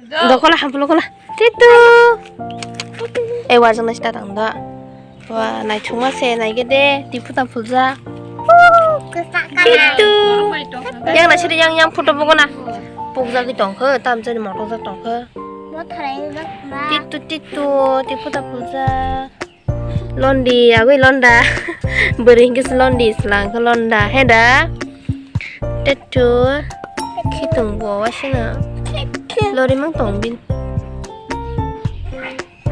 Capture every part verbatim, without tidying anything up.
Dokola, hampulo kola. Titu. E, wajang nasi tatang da. Wa, naithokma se, naigede, tipu ta phulja. Titu. Yang nasiri yang, yang photo bogo na. Pukjagwi tongkho, tamjani motok jak tongkho. Titu, titu, tipu ta phulja. Londi, agwi londa. Bwrwi hinkhe se londi, swlang khe londa. He da? Tetu. Khitung bo wasina. Lori mang tong bin.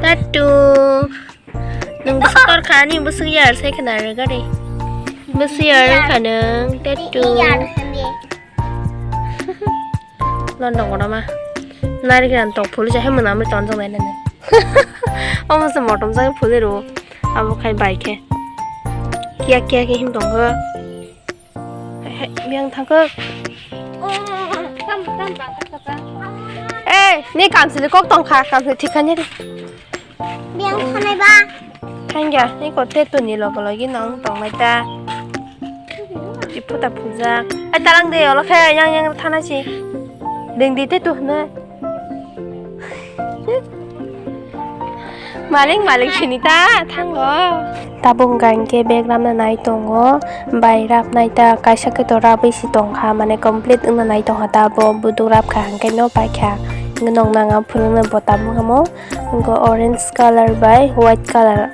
Tetu. Nung bwswk tor kha, ani bwswk yar sai khna re gari. Bwswk yar wng kha nung. Tetu. London kotorma. Nari kiran tok phulwi sa hai mwnamwi tonjak nai nai. Omo se motom jagwi phulwi rwo. Abo khai bai khe. Kiya kiya khe him tongkho. Hai hai biyang thangkho. Ei, ni kamsili kok tongkha, kamsili thikha ni. Biyang thanai ba. Thangya, ni kote to ni logo logi nang tongnai ta. Di phuta phujak. Ai, talang de, olo khe yang yang thana si. Ding di te tu hne. Malik, malik sini ta, thango. Tabuk hwnkha hinkhe bag ramna nai tongo, bai rapnai ta kaisa khe to rabwi si tongkha, mane complete wngna nai tongkha ta, bo buduk rapkha hinkhe no paikha, hinkhe nokna ang phunuknai bo tabuk hamo. Hinkhe orange colour bai white colour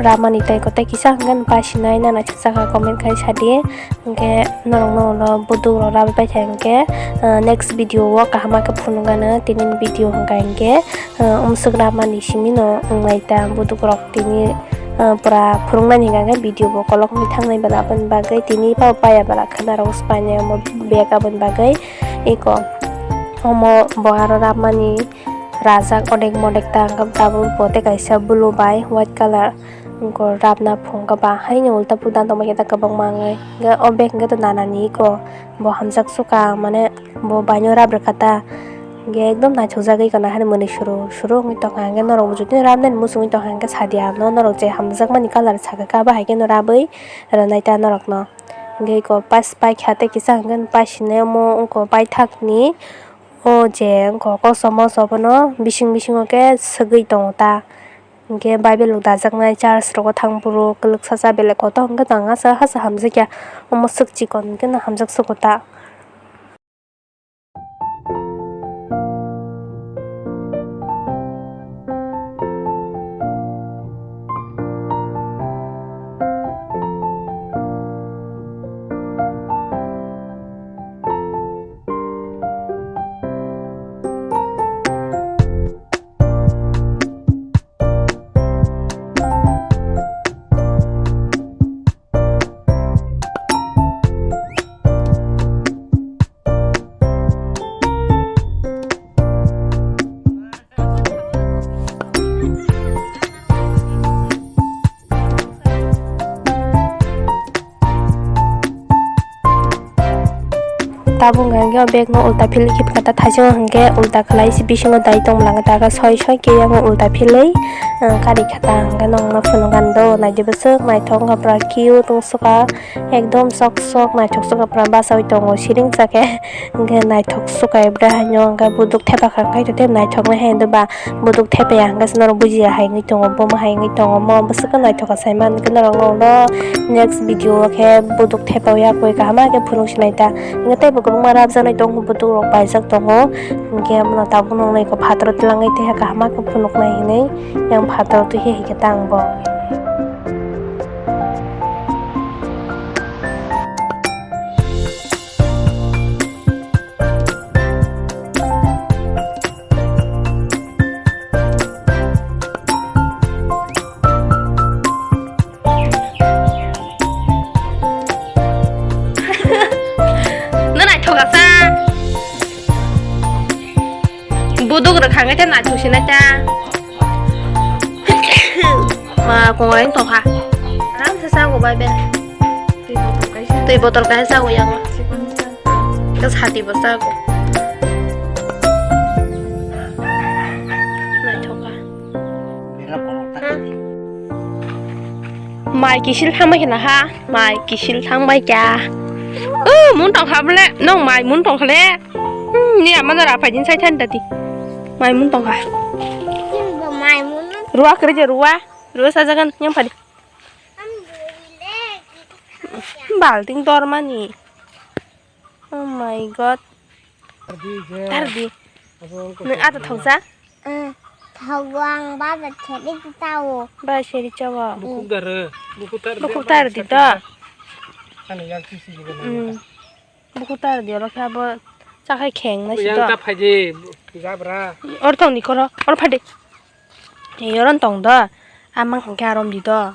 ramani tei kotai kisa hwnkhe pasinai nana chwngsa kha comment khai sadi. Hinkhe norokno ulo buduk rok rabai paikha hinkhe, ah, next video o kaham khe phunukgano tini video hwnkha hinkhe, ah, umswk ramani simi no wngnai ta buduk rok tini, ah, pura phunuknani hwnkha hinkhe video bo kolokni thangnai bwla aboni bagwi tini pao paya bwla khwna rok swpainai omo bag aboni bagwi eko omo bo aro ramani. Rajak odek modek ta wngkha tabuk bo tei kaisa blue bai white colour wngkha rapna phungkha ba haino ulta pulta tongma khe ta kwbangma wngwi o bag hwnkhe to nanani eko bo hamjak sukha mane bo baino rap rwkha ta hwnkhe ekdom naithokjagwi eko nahani mwnwi suru suru wngwi tongkha hwnkhe norok bo jotoni rapnani muchungwi tongkha hwnkhe sadia ano norok je hamjakmani colour sakha kha bahai kheno rabwi rwnai ta norokno hwnkhe eko pass paikha tei kisa hwnkhe pasinai omo wngkha paithakni. O je wngkha kosom moso bono bising bisingo khe swgwi tongo ta. Hinkhe Bible rok dajaknai church rogo thang phuru kwlwksa cha belai kotor hinkhe tong hasa hasa hamjakya omo swk chikon hinkhe no hamjak sugo ta. Tabuk hwnkha hwnkhe o bag no ulta philwi khe ta thaichung hwnkhe ulta khwlai se bisingo dai tong langa ta soi soi khe yang ulta philwi kari kha ta hwnkhe nokno phunukgani do naidi bwswk naithok wngkha pura cute wngsukha ekdom sok sok naithok sukha pura bachaui tongo siring cha khe hwnkhe naithok sukha ebra haino hwnkhe buduk thepa kha khai tei naithok nai hai hindu ba. Buduk thepaya hwnkhe se norok bujiya hai wngwi tongo, bomo hai wngwi tongo, mo bwswk khe naithok kha sai man hwnkhe norok no ulo next video o khe buduk thepaya koi kaham khe phunuk sinai ta. Hwnkhe teibo kwbangma rabjaknai tongo, buduk rok paijak tongo, hwnkhe bono tabuk nuknai khe phataro twlangwi twiha kaham khe phunuknai hinwi yang phataro twihi hai khe ta ang bo. No naithok asa. Buduk rwkha hwnkhe naithok sinai ta. Ma kongo tongkha. Aram se sago bai be. Twi botol kaisa sago yago. Ka sati bo sago. Naithok kha. Mai kisil thangbai khe na ha. Mai kisil thangbai kya. O mun tongkha bole. Nong mai mun tongkha le. Hmm, ni ama na rapai din sai than tati. Maimun tongkha. Maimun. Ruwa kwrwi je ruwa. Ruwa sajagan yang phadi. Balting dormani. Oh my God. Tardi. Nwng ata thokjak? Thogo ang baba seri tao. Ba seri chawo. Bukuk dar. Bukuk tar di to. Ani yang sisi juga. Bukuk tar di oro khe abo chakhai kheng na si to. Yang ta phaji jabra. Or tong di koro. Or phade. Yoron tong do. Amang hangke arom di do.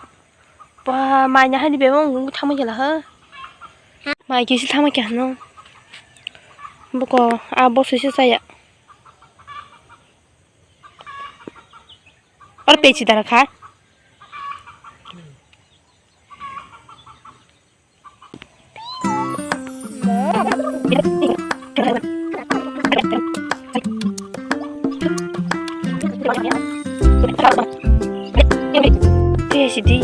Ba, mai nahani bebak wngkha thangma khe laha. Mai kisi thangma khe hano. Boko, a bosu se saya. Or pechi dara kha. Tei sidi.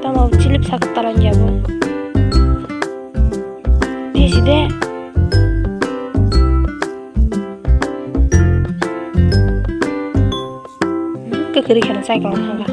Tamo chilip sak talan jabo. Tei sidi. Kwkri kheno chai kong thangla.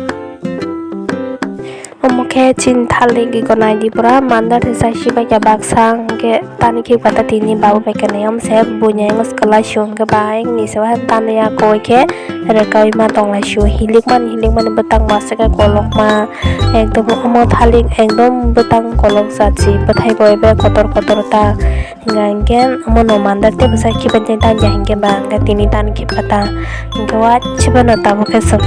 Omo khe chini thalik gonai di pura mandar se chai si bai kha baksa hwnkhe tani khe kata tini babu bai kha nai om se buini ang swkang lai sio hwnkhe bahai ni se tani ya koi khe rwkai ma tong lai sio hilik mani hilik mani bwtang masa khe kolok ma ekdom omo thalik ekdom bwtang kolok jat si bwthai bo ebe kotor kotor ta. Hingga hingke mono mandar tei bwsa khiba tei tanja hingke ba hingke tini tani khiba ta hingke wa chibano tabuk khe swk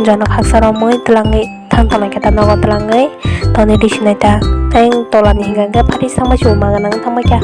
jono khaksa romwi twlangwi thang tongo khe ta nogo twlangwi toni risinai ta tei tolani hingka hingke phari sangma chubu ma gwnang tongma khe.